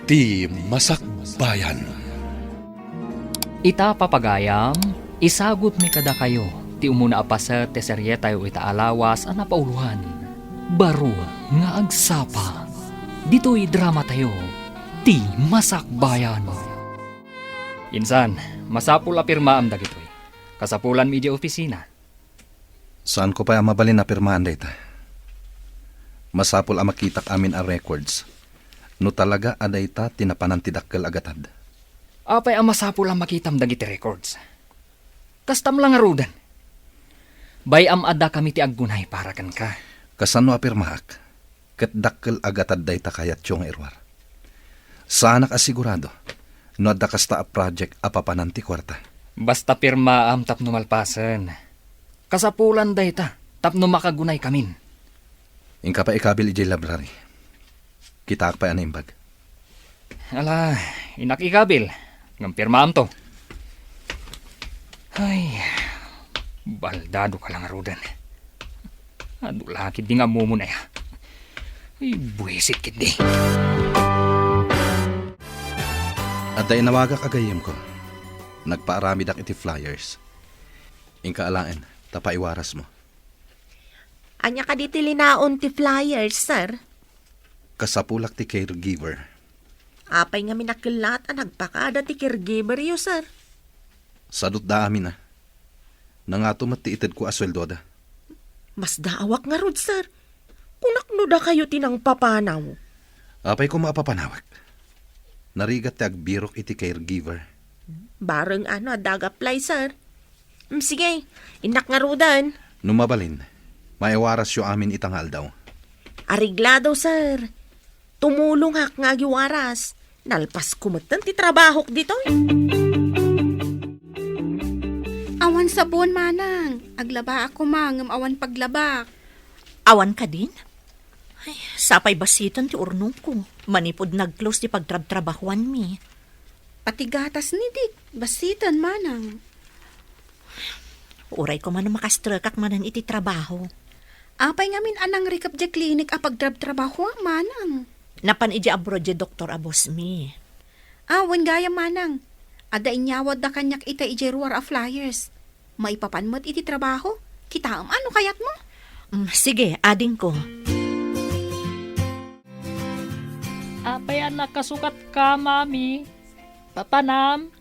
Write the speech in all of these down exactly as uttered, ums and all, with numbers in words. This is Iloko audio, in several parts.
Ti Masakbayan. Ita, papagayam, isagutmi kadakayo ti umuna a paset ti serietayo ita a lawas a napauloan, Baro nga Agsapa. Ditoy dramatayo, Ti Masakbayan. Insan, masapul a pirmaam dagitoy. Kasapulanmi idiay opisina. Saanko pay a mabalin a pirmaan dayta. Masapul a makitak amin a records no talaga a dayta ti napanan ti dakkel a gatad. Apay a masapul a makitam dagiti records? Kastam la ngaruden. Bay-am a dakami ti aggunay para kenka. Kasano a pirmaak? Ket dakkel a gatad dayta kayatyo nga iruar. Saanak a sigurado no adda kasta a project a papanan ti kuarta. Basta pirmaam tapno malpasen. Kasapulan dayta tapno makagunaykamin. Inka pay ikabil idiay library. Kitaak pay a naimbag. Ala, innak ikabil. Ngem pirmaamto. Ay, baldado ka la ngaruden. Adu la ketdi nga ammom, aya. Ay, buisit ketdi. Adda inawagak a gayyemko. Nagpaaramidak iti flyers. Inka alaen, ta paiwarasmo. Ania kadi ti linaon ti flyers, sir? Kasapulak ti caregiver. Apay ngamin a kellat a nagpakada ti caregiver yo, sir? Sadutda amin a. Nangato met ti itedko a sueldoda. Masdaawak ngarud, sir. Kunak no dakayo ti nangpapanaw. Apay koma a papanawek? Narigat ti agbirok iti caregiver. Bareng ano a dagaplay, sir. Mm, sige, innak ngaruden. No mabalin, maiwarasyo amin ita nga aldaw. Areglado, sir. Tumulongak nga agiwaras. Nalpasko metten ti trabahok ditoy. Awan sabon, manang. Aglabaak koma ngem awan paglabak. Awan kadin? Ay, sapay basiten ti urnongko. Manipud nag-close ti pagtrabtrabahuanmi. Pati gatas ni Dick, basiten, manang. Uray koma no makastrekak manen iti trabaho. Apay ngamin a nangrikep diay klinik a pagtrabtrabahuam, manang? Napan idiay abroad diay doktor a bossmi. Ah, wen gayam, manang. Adda inyawatda kaniak ita idiay ruar a flyers. Maipapan met iti trabaho. Kitaem a no kayatmo. Mm, sige, adingko. Apay a nakasukatka, Mami? Papanam?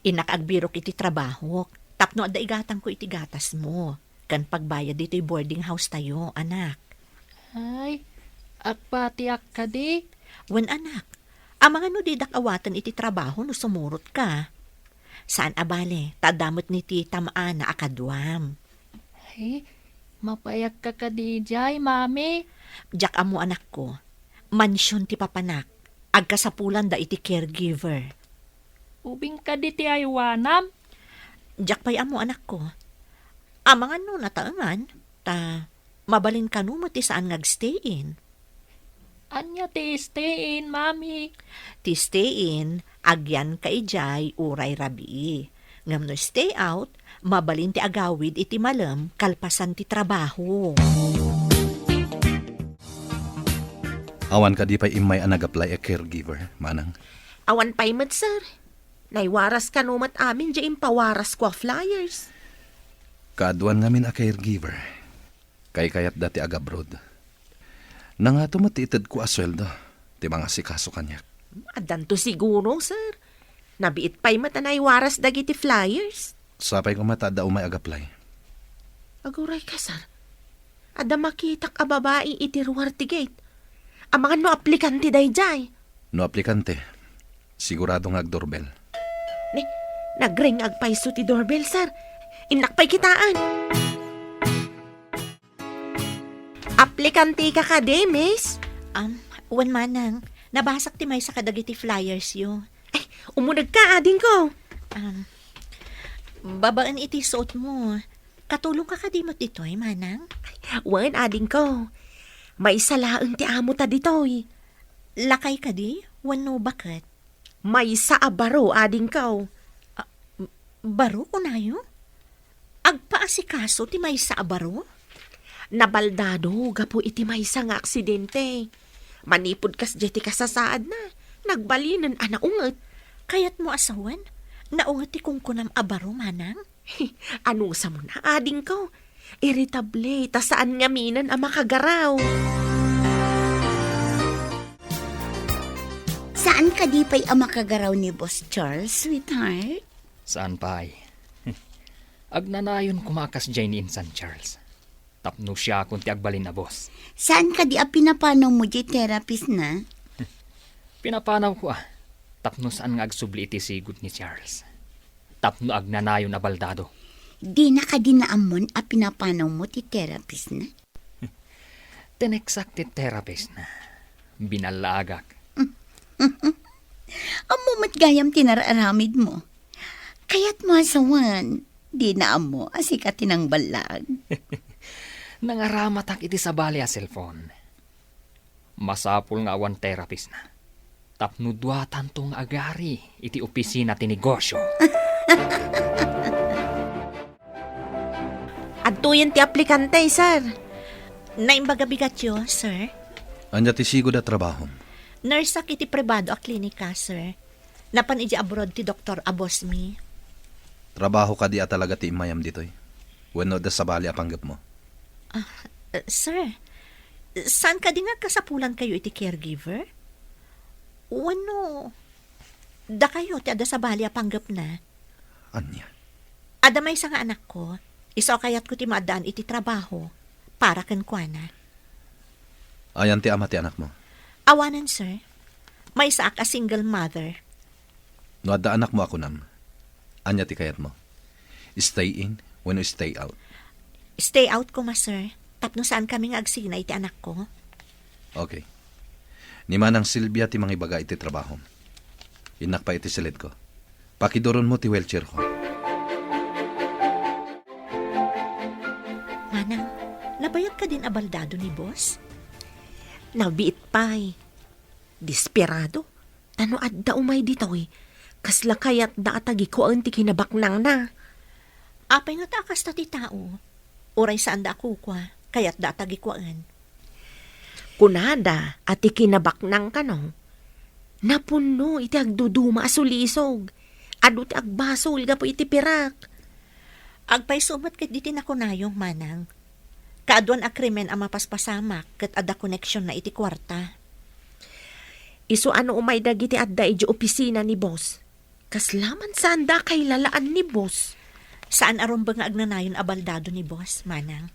Innak agbirok iti trabahok tapno adda igatangko iti gatasmo ken pagbayad ditoy boarding house tayo, anak. Ay, agpatiak kadi? Wen, anak. Amangan no didak awaten iti trabaho no sumurotka. Saan a bale, ta adda met ni ti tam-ana a kaduam. Ay, mapaayagka kadi idiay, Mami? Diak ammo, anakko. Mansion ti papanak. Agkasapulanda iti caregiver. Ubing kadi ti aywanam? Diak pay ammo, anakko. Amangan no nataengan, ta mabalin kano met ti saan nga agstay-in. Ania ti stay-in, Mami? Ti stay-in, agyanka idiay uray rabii. Ngem no stay out, mabalin ti agawid iti malem kalpasan ti trabaho. Awan kadi pay immay a nag-apply a caregiver, manang? Awan pay met, sir. Naiwaras kano met amin diay impawarasko a flyers. Kaaduan ngamin a caregiver. Kaykayatda ti agabroad. Nangato met ti itedko a sueldo ti mangasikaso kaniak. Addanto siguro, sir. Nabiit pay met a naiwaras dagiti flyers. Sapay koma ta adda umay ag-apply. Agurayka, sir. Adda makitak a babai iti ruar ti gate. Amangan no aplikante daydiay. No aplikante, sigurado nga agdoorbell. Ni, nagring agpayso ti doorbell, sir. Innak pay kitaen. Aplikante ka kadi, miss? Um, wen, manang. Nabasak ti maysa kadagiti flyers yo. Ay, umuneg ka, adingko. Um, babaen iti suot mo. Katulong ka kadi met ditoy, manang? Wen, adingko. Maysa laeng ti amo ta ditoy. Lakay kadi? Wenno baket? Maysa a baro, adingko. Ah, baro, kunayo? Agpaasikaso ti maysa a baro? Nabaldado gapu iti maysa nga aksidente. Manipud kasdiay ti kasasaadna, Nagbalinen a naunget. Kayatmo a sawen? Naunget ti kunkunam a baro, manang? Anusam na, adingko. Irritable, ta saan ngaminen a makagaraw. Saan kadi pay a makagaraw ni Boss Charles, sweetheart? Saan pay? Agnanayon koma a kasdiay ni insan Charles. Tapno siakon ti agbalin a boss. Saan kadi a pinapanawmo diay therapist na? Pinapanawko a. Tapno saan nga agsubli iti sigud ni Charles. Tapno agnanayon a baldado. Dina kadi naammoan a pinapanawmo ti therapist na? Tineksak ti therapist na. Binallaagak. Ammo met gayam ti nararamidmo. Kayatmo a sawen, dina ammo a sika ti nangballag. Nangaramatak iti sabali a cellphone. Masapul nga awan therapist na. Tapno duatanto nga agari iti opisina ti negosyo. Adtoyen ti aplikante, sir. Naimbag a bigatyo, sir? Ania ti sigud a trabahom? Nurse-ak iti pribado a klinika, sir. Napan idiay abroad ti doktor a boss mi. Trabaho kadi a talaga ti immayam ditoy? Wenno adda sabali a panggepmo? Ah, eh, sir, saan kadi nga kasapulankayo iti caregiver? Wenno, dakayo ti adda sabali a panggepna? Ania? Adda maysa nga anakko, isu a kayatko ti maaddaan iti trabaho para kenkuana. Ayan ti ama ti anakmo? Awanen, sir. Maysaak a single mother. No adda anakmo a kunam, ania ti kayatmo? Stay in wenno stay out? Stay out koma, sir. Tapno saan kami nga agsina iti anakko. Okay. Ni Manang Silvia ti mangibaga iti trabahom. Innak pay iti siled ko. Pakiduronmo ti wheelchair ko. Manang, nabayag kadin a baldado ni boss? Nabiit pay. Desperado. Ta no adda umay ditoy, kasla kayatda a tagikuaen ti kinabaknangna. Apay ngata a kasta ti tao? Uray saanda a kukua, kayatda a tagikuaen. Kunada a ti kinabaknang kano, napunno iti agduduma a sulisog. Adu ti agbasol gapu iti pirak. Agpayso met ketdi ti nakunayo, manang. Kaaduan a krimen a mapaspasamak ket adda koneksionna iti kuarta. Isu a no umay dagiti adda idiay opisina ni boss, kasla man saanda a kailalaan ni boss. Saan a rumbeng nga agnanayon a baldado ni boss, manang.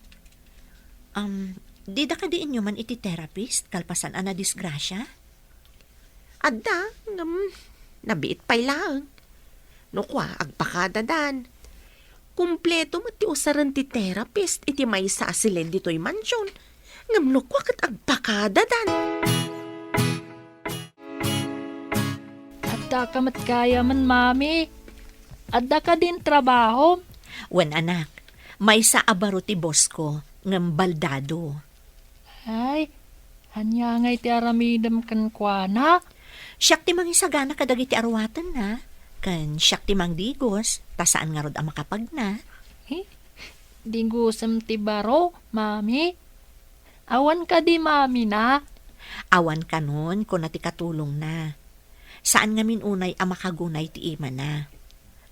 Um, dida kadi inyoman iti therapist kalpasan a nadisgrasia? Adda, ngem nabiit pay laeng. No kua, agpakadadan. Kompleto met ti usaren ti therapist iti maysa a siled ditoy mansion. Ngem no kua ket agpakadadan. Adda ka met gayamen, Mami. Adda kadin trabaho? Wen, anak. Maysa a baro ti boss ko, ngem baldado. Ay, ania ngay ti aramidem kenkuana? Siak ti mangisagana kadagiti aruatenna, ken siak ti mangdigos, ta saan ngarud a makapagna. Eh, digosem ti baro, Mami? Awan kadi mamina? Awan kanon, kuna ti katulongna. Saan ngamin unay a makagunay ti imana.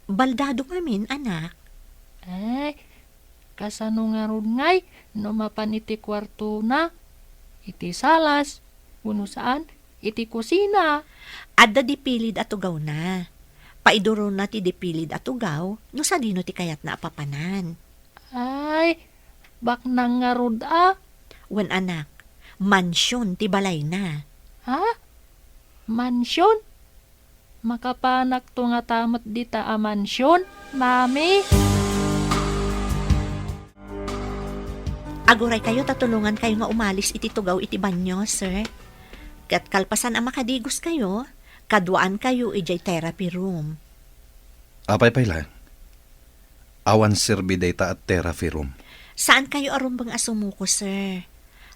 Baldado ngamin, anak. Ay, kasano ngarud ngay no mapan iti kuartona, iti salas, wenno saan, iti kusina? Adda dipilid a tugawna. Paiduronna ti dipilid a tugaw no sadino ti kayatna a papanan. Ay, baknang ngarud a. Wen, anak, mansion ti balayna. Ha? Mansion? Makapanakto ngata met dita a mansion, Mami? Aguraykayo ta tulongankayo nga umalis iti tugaw iti banio, sir. Ket kalpasan a makadigoskayo, kaduaankayo idiay therapy room. Apay pay laeng? Awan serbi dayta a therapy room. Saankayo a rumbeng a sumuko, sir.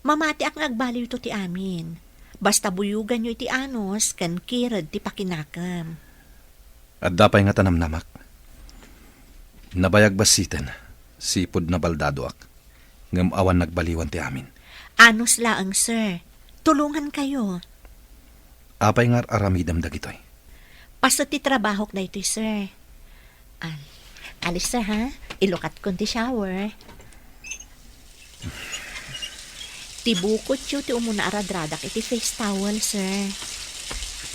Mamatiak nga agbaliwto ti amin. Basta buyoganyo iti anus ken kired ti pakinakem. Adda pay nga tanamnamak. Nabayag bassiten, sipud nabaldadoak. Ngem awan nagbaliwan ti amin. Anus laeng, sir. Tulongankayo. Apay nga ar-aramidem dagitoy? Paset ti trabahok daytoy, sir. Ah, alis, sir, ha? Ilukatkon ti shower. Ti bukotyo ti umuna a radradak iti face towel, sir.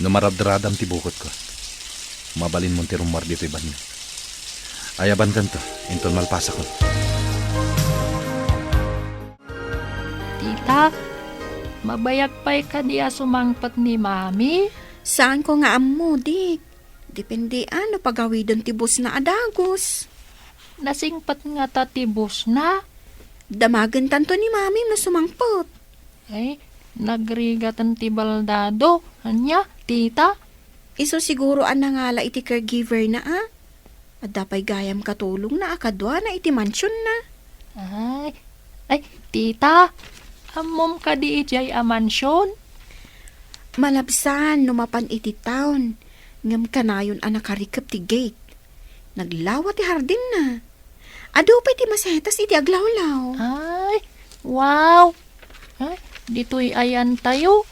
No maradradam ti bukotko, mabalinmon ti rummuar ditoy banio. Ayabankanto, inton malpasakon. Tita, mabayag pay kadi a sumangpet ni Mami? Saanko nga ammo, Dik. Depende a no pagawiden ti busna a dagus. Nasingpet ngata ti busna? Damagentanto ni Mami no sumangpet. Ay, nagrigaten ti baldado. Ania, tita? Isu siguro a nangala iti caregiver na, a? Adda pay gayam katulongna a kaduana iti mansionna. Ay, ay, tita, ammom kadi idiay a mansion? Malabsan no mapan iti town, ngem kanayon a nakarikep ti gate. Naglawa ti hardinna. Adu pay ti masetas iti aglawlaw. Ay, wow! Ay, ditoy ayantayo.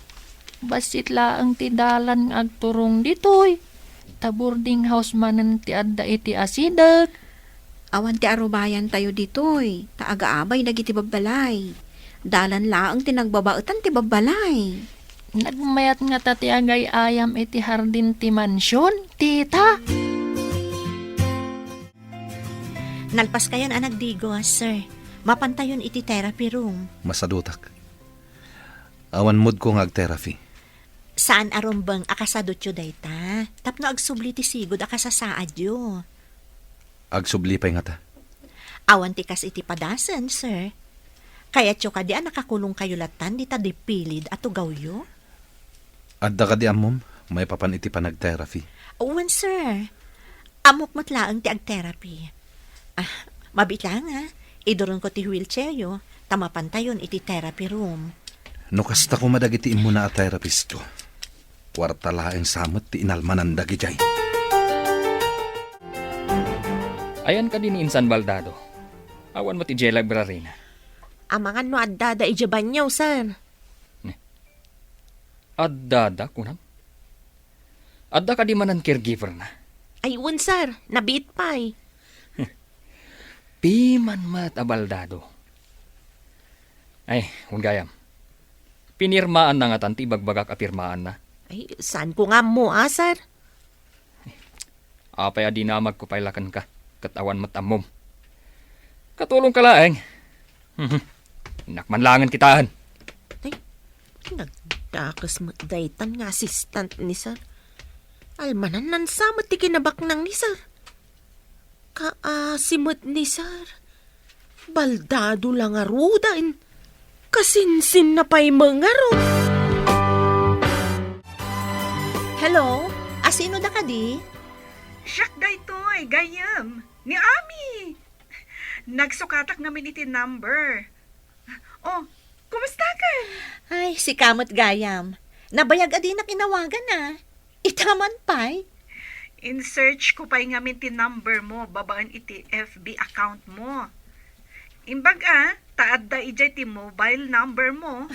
Bassit laeng ti dalan nga agturong ditoy. Ta boarding house manen ti adda iti asideg. Awan ti arubayantayo ditoy, ta agaabay dagiti babbalay. Dalan laeng ti nagbabaetan ti babbalay. Nagmayat ngata ti agay-ayam iti hardin ti mansion, tita. Nalpaskayon a nagdigos, sir. Mapantayon iti therapy room. Masadutak. Awan moodko nga agtherapy. Saan a rumbeng a kasadutyo dayta, tapno agsubli ti sigud a kasasaadyo. Agsubli pay ngata. Awan ti kas iti padasen, sir. Kayatyo kadi a nakakulongkayo lattan dita dipilid a tugawyo? Adda kadi ammom maipapan iti panagtherapy? Wen, sir. Ammok met laeng ti agtherapy. Ah, mabiit laeng, a. Iduronko ti wheelchairyo, ta mapantayon iti therapy room. No kasta koma dagiti immuna a therapistko, kuarta laeng sa met ti inalmanan dagidiay. Ayan kadi ni insan baldado? Awan met idiay library na. Amangan no addada idiay banyo, sir. Ne. Addada, kunam? Adda kadi manen caregiver na? Ay, wen, sir. Nabiit pay. Piman met a baldado. Ay, wen gayam. Pinirmaan na ngatan ti ibagbagak a pirmaan na. Ay, saanko nga ammo, a, sir? Apay a dinamagko pay la kenka, ket awan met ammom. Katulongka laeng. Mhm. Innak man laengen kitaen. Ay, nagdakes met daytan nga assistant ni sir. Almanan sa met ti kinabaknang ni sir. Kaasi met ni sir. Baldado la ngaruden. Kasinsinna pay met ngarud. Hello? Asino da kadi? Siak daytoy, gayyem. Ni Ami. Nagsukatak ngamin iti number. Oh, kumustakan? Ay, sika met gayam. Nabayag a dinak inawagan, a. Ita man pay. In-search ko pay ngamin ti number mo babaen iti F B account mo. Imbag a, ta adda idiay ti mobile number mo.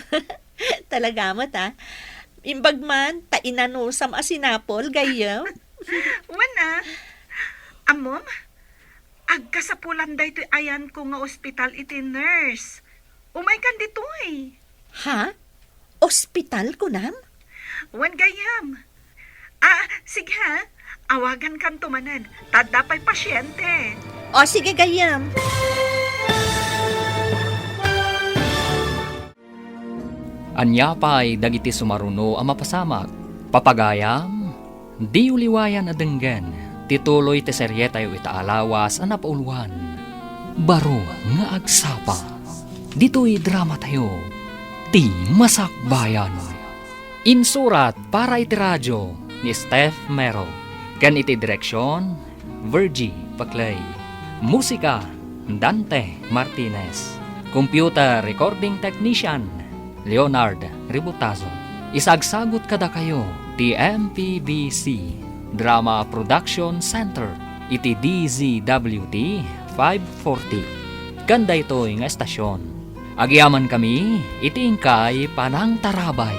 Talaga met, a. Imbag man, ta inanusam a sinapol, gayyem. Wen, a. Ammom, agkasapulan daytoy ayanko nga ospital iti nurse. Umaykan ditoy. Ha? Ospital, kunam? Wen, gayyem. Ah, sige ha. Awagankanto manen. Ta adda pay pasiente. O, sige, gayyem. Ania pay dagiti sumaruno a mapasamak? Papagayam, diyo liwayan a denggen ti tuloy ti serietayo ita a lawas a napauluan, Baro nga Agsapa. Ditoy dramatayo, Ti Masakbayan. Insurat para iti radio ni Steph Mero, ken iti direksion, Virgie Paclay. Musika, Dante Martinez. Computer recording technician, Leonard Ributazo. Isagsagut kadakayo ti M P B C Drama Production Center iti D Z W T five forty. Ken daytoy nga estasion, agyamankami iti inkay panangtarabay.